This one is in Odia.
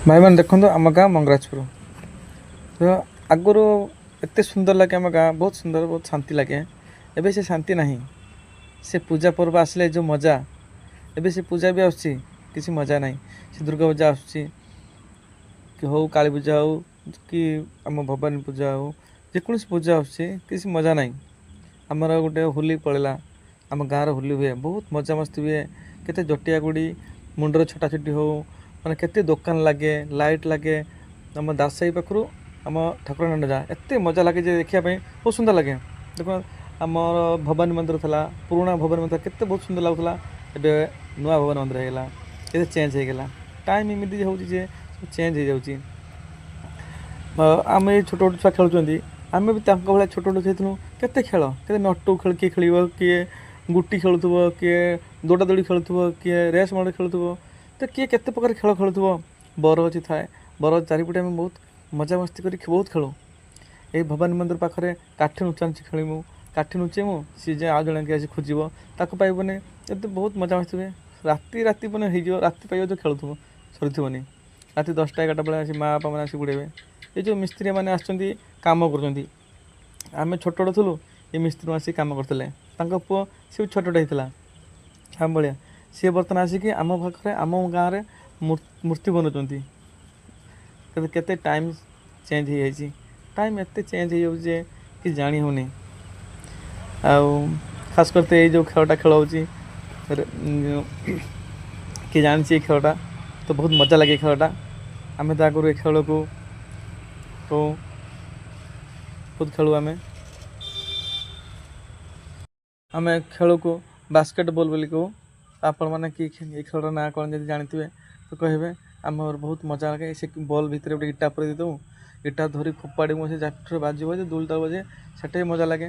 ଭାଇମାନେ ଦେଖନ୍ତୁ, ଆମ ଗାଁ ମଙ୍ଗରାଜପୁର। ତ ଆଗରୁ ଏତେ ସୁନ୍ଦର ଲାଗେ ଆମ ଗାଁ, ବହୁତ ସୁନ୍ଦର, ବହୁତ ଶାନ୍ତି ଲାଗେ। ଏବେ ସେ ଶାନ୍ତି ନାହିଁ। ସେ ପୂଜା ପର୍ବ ଆସିଲେ ଯେଉଁ ମଜା, ଏବେ ସେ ପୂଜା ବି ଆସୁଛି, କିଛି ମଜା ନାହିଁ। ସେ ଦୁର୍ଗା ପୂଜା ଆସୁଛି କି ହଉ, କାଳୀ ପୂଜା ହଉ କି ଆମ ଭବାନୀ ପୂଜା ହଉ, ଯେକୌଣସି ପୂଜା ଆସୁଛି, କିଛି ମଜା ନାହିଁ। ଆମର ଗୋଟେ ହୋଲି ପଳେଇଲା, ଆମ ଗାଁର ହୋଲି ହୁଏ, ବହୁତ ମଜାମସ୍ତି ହୁଏ। କେତେ ଜଟିଆ ଗୁଡ଼ି, ମୁଣ୍ଡରେ ଛଟାଛଟି ହଉ, ମାନେ କେତେ ଦୋକାନ ଲାଗେ, ଲାଇଟ୍ ଲାଗେ। ଆମ ଦାସାହି ପାଖରୁ ଆମ ଠାକୁର ଯାଏ, ଏତେ ମଜା ଲାଗେ ଯେ ଦେଖିବା ପାଇଁ ବହୁତ ସୁନ୍ଦର ଲାଗେ। ଦେଖ, ଆମର ଭବାନୀ ମନ୍ଦିର ଥିଲା, ପୁରୁଣା ଭବାନୀ ମନ୍ଦିର କେତେ ବହୁତ ସୁନ୍ଦର ଲାଗୁଥିଲା। ଏବେ ନୂଆ ଭବାନୀ ମନ୍ଦିର ହେଇଗଲା, କେତେ ଚେଞ୍ଜ ହେଇଗଲା। ଟାଇମ୍ ଏମିତି ହେଉଛି ଯେ ସବୁ ଚେଞ୍ଜ ହେଇଯାଉଛି। ଆମେ ଏଇ ଛୋଟ ଛୋଟ ଛୁଆ ଖେଳୁଛନ୍ତି, ଆମେ ବି ତାଙ୍କ ଭଳିଆ ଛୋଟ ଛୋଟ ହେଇଥିଲୁ। କେତେ ଖେଳ, କେତେ ନଟୁ ଖେଳ କିଏ ଖେଳିବ, କିଏ ଗୁଟି ଖେଳୁଥିବ, କିଏ ଦୌଡ଼ା ଦୌଡ଼ି ଖେଳୁଥିବ, କିଏ ରେସ୍ ମାଡ଼ ଖେଳୁଥିବ, ତ କିଏ କେତେ ପ୍ରକାର ଖେଳ ଖେଳୁଥିବ। ବରଗଛ ଥାଏ, ବରଗଛ ଚାରିପଟେ ଆମେ ବହୁତ ମଜାମସ୍ତି କରି ବହୁତ ଖେଳୁ। ଏଇ ଭବାନୀ ମନ୍ଦିର ପାଖରେ କାଠି ନୁଚାନୁଚି ଖେଳିମୁ। କାଠି ନୁଚେଇମୁ, ସିଏ ଯେ ଆଉ ଜଣେ କିଏ ଆସି ଖୋଜିବ, ତାକୁ ପାଇବନି। ଏତେ ବହୁତ ମଜାମସ୍ତି ହୁଏ। ରାତି ରାତି ମାନେ ହେଇଯିବ, ରାତି ପାଇବ ତ ଖେଳୁଥିବ, ସରିଥିବନି। ରାତି 10ଟା 11ଟା ବେଳେ ଆସି ମା ବାପା ମାନେ ଆସି ଗୁଡ଼େଇବେ। ଏ ଯେଉଁ ମିସ୍ତ୍ରୀ ମାନେ ଆସୁଛନ୍ତି, କାମ କରୁଛନ୍ତି, ଆମେ ଛୋଟ ଛୋଟ ଥିଲୁ, ଏ ମିସ୍ତ୍ରୀ ଆସିକି କାମ କରୁଥିଲେ। ତାଙ୍କ ପୁଅ ସେ ବି ଛୋଟଟେ ହେଇଥିଲା ଆମ ଭଳିଆ। ସିଏ ବର୍ତ୍ତମାନ ଆସିକି ଆମ ପାଖରେ, ଆମ ଗାଁରେ ମୂର୍ତ୍ତି ବନାଉଛନ୍ତି। କେତେ କେତେ ଟାଇମ୍ ଚେଞ୍ଜ ହେଇଯାଇଛି। ଟାଇମ୍ ଏତେ ଚେଞ୍ଜ ହେଇଯାଉଛି ଯେ କିଛି ଜାଣି ହେଉନି। ଆଉ ଖାସ କରି ତ ଏଇ ଯେଉଁ ଖେଳଟା ଖେଳ ହେଉଛି, କିଏ ଜାଣିଛି ଏଇ ଖେଳଟା? ତ ବହୁତ ମଜା ଲାଗେ ଏ ଖେଳଟା। ଆମେ ତ ଆଗରୁ ଏ ଖେଳକୁ କହୁ, ବହୁତ ଖେଳୁ ଆମେ। ଆମେ ଖେଳକୁ ବାସ୍କେଟ୍ ବଲ୍ ବୋଲି କହୁ। ଆପଣମାନେ କି ଏ ଖେଳର ନାଁ କ'ଣ ଯଦି ଜାଣିଥିବେ ତ କହିବେ। ଆମର ବହୁତ ମଜା ଲାଗେ। ସେ ବଲ୍ ଭିତରେ ଗୋଟେ ଇଟା ପୁରେଇ ଦେଇଦେବୁ, ଇଟା ଧରି ଫୋପାଡ଼ିବୁ, ସେ ଯାଠରେ ବାଜିବ ଯେ ଦୋଳି ତଳେ ବାଜେ, ସେଟା ବି ମଜା ଲାଗେ।